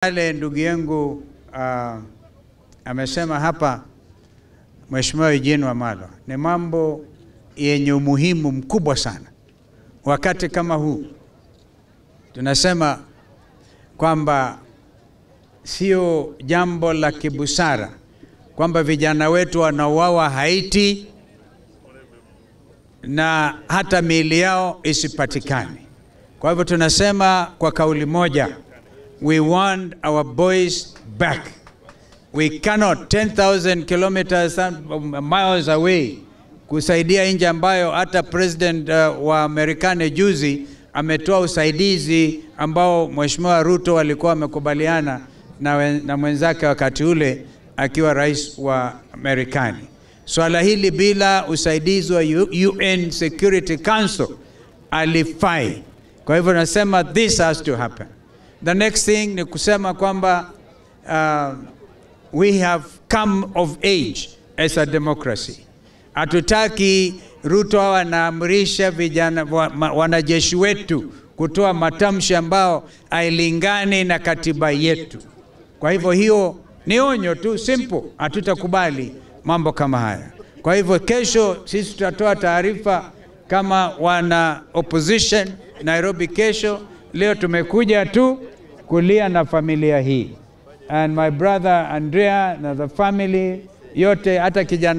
Yale ndugu yangu amesema hapa Mheshimiwa Eugene Wamalwa ni mambo yenye umuhimu mkubwa sana. Wakati kama huu tunasema kwamba sio jambo la kibusara kwamba vijana wetu wanauawa Haiti na hata miili yao isipatikane. Kwa hivyo tunasema kwa kauli moja, we want our boys back. We cannot 10,000 kilometers miles away kusaidia nchi ambayo hata president wa Marekani juzi ametoa usaidizi ambao Mheshimiwa Ruto alikuwa amekubaliana na mwenzake wakati ule akiwa rais wa Marekani. Swala hili bila usaidizi wa UN Security Council alifai. Kwa hivyo nasema this has to happen. The next thing ni kusema kwamba we have come of age as a democracy. Hatutaki Ruto anaamrisha vijana wanajeshi wetu kutoa matamshi ambao hailingani na katiba yetu. Kwa hivyo hiyo ni onyo tu simple, hatutakubali mambo kama haya. Kwa hivyo kesho sisi tutatoa taarifa kama wana opposition Nairobi kesho. Leo tumekuja tu kulia na familia hii, and my brother Andrea na the family yote, hata kijana